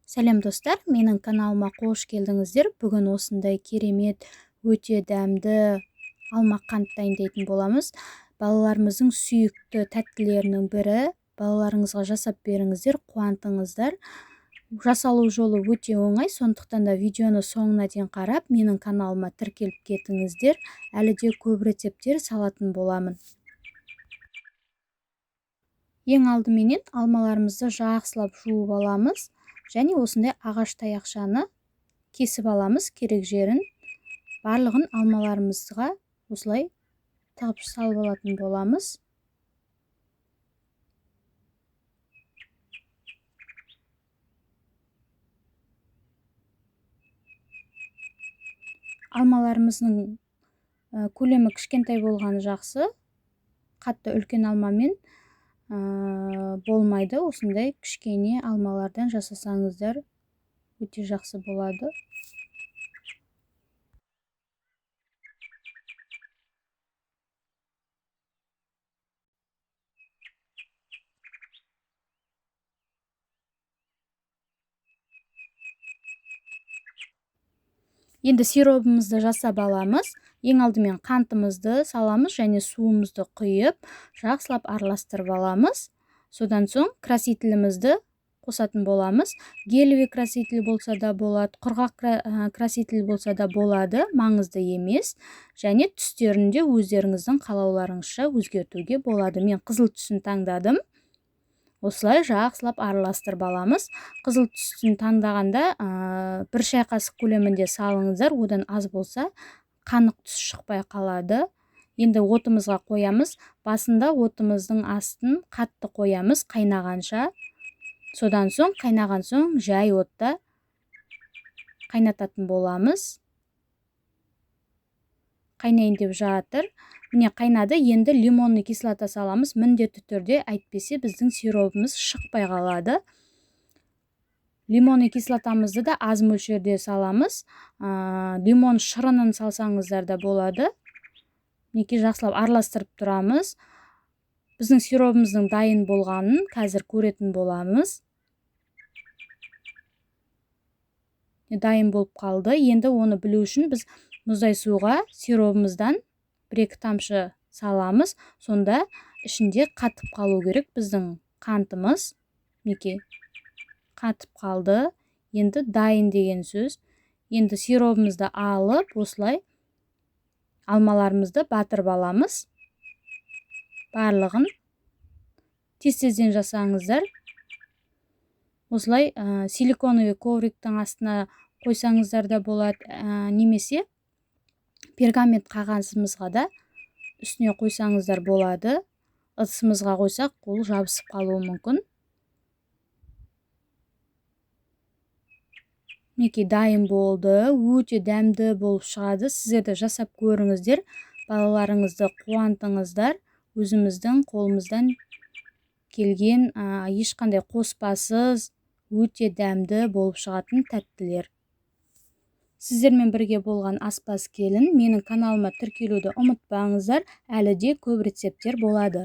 Сәлем достар, менің каналыма қош келдіңіздер. Бүгін осындай керемет, өте дәмді алма қант дайындайтын боламыз. Балаларымыздың сүйікті тәттілерінің бірі. Балаларыңызға жасап беріңіздер, қуантыңыздар. Жасалу жолы өте оңай, сондықтан да видеоны соңына дейін қарап, менің каналыма тіркеліп кетіңіздер. Әлі де көп рецепттер салатын боламын. Ең алдыменен алмаларымызды жақсылап жуып аламыз. Және осындай ағаш таяқшаны кесіп аламыз, керек жерін. Барлығын алмаларымызға осылай тығып салып алатын боламыз. Алмаларымыздың көлемі кішкентай болғаны жақсы. Қатты үлкен алмамен болмайды. Осындай кішкене алмалардан жасасаңыздар өте жақсы болады. Енді сиробымызды жасап аламыз. Ең алдымен қантымызды саламыз және суымызды құйып, жақсылап араластырып аламыз. Содан соң красителімізді қосатын боламыз. Гелевый краситель болса да болады, құрғақ краситель болса да болады, маңызды емес. Және түстерін де өздеріңіздің қалауларыңызша өзгертуге болады. Мен қызыл түсін таңдадым. Осылай жақсылап араластырып аламыз. Қызыл түсін таңдағанда, бір шай қасық көлемінде салыңыздар, одан аз болса қанық түс шықпай қалады. Енді отымызға қоямыз. Басында отымыздың астын қатты қоямыз қайнағанша. Содан соң қайнаған соң жай отта қайнататын боламыз. Қайнайын деп жатыр. Міне қайнады. Енді лимонный кислота саламыз. Міндетті түрде, әйтпесе біздің сиробымыз шықпай қалады. Лимонный кислотамызды да аз мөлшерде саламыз. Лимон шырынын салсаңыздар да болады. Мінекей жақсылап араластырып тұрамыз. Біздің сиробымыздың дайын болғанын қазір көретін боламыз. Дайын болып қалды. Енді оны білу үшін біз мұздай суға сиробымыздан 1-2 тамшы саламыз. Сонда ішінде қатып қалу керек біздің қантымыз. Мінекей қатып қалды. Енді дайын деген сөз. Енді сиробымызды алып, осылай алмаларымызды батырып аламыз. Барлығын тез-тезден жасаңыздар. Осылай силиконовый ковриктің астына қойсаңыздар да болады, немесе пергамент қағазымызға да үстіне қойсаңыздар болады. Ыдысымызға қойсақ, ол жабысып қалуы мүмкін. Мінекей дайын болды. Өте дәмді болып шығады. Сіздер де жасап көріңіздер. Балаларыңызды қуантыңыздар. Өзіміздің қолымыздан келген, ешқандай қоспасыз, өте дәмді болып шығатын тәттілер. Сіздермен бірге болған аспаз келін. Менің каналыма тіркелуді ұмытпаңыздар. Әлі де көп рецепттер болады.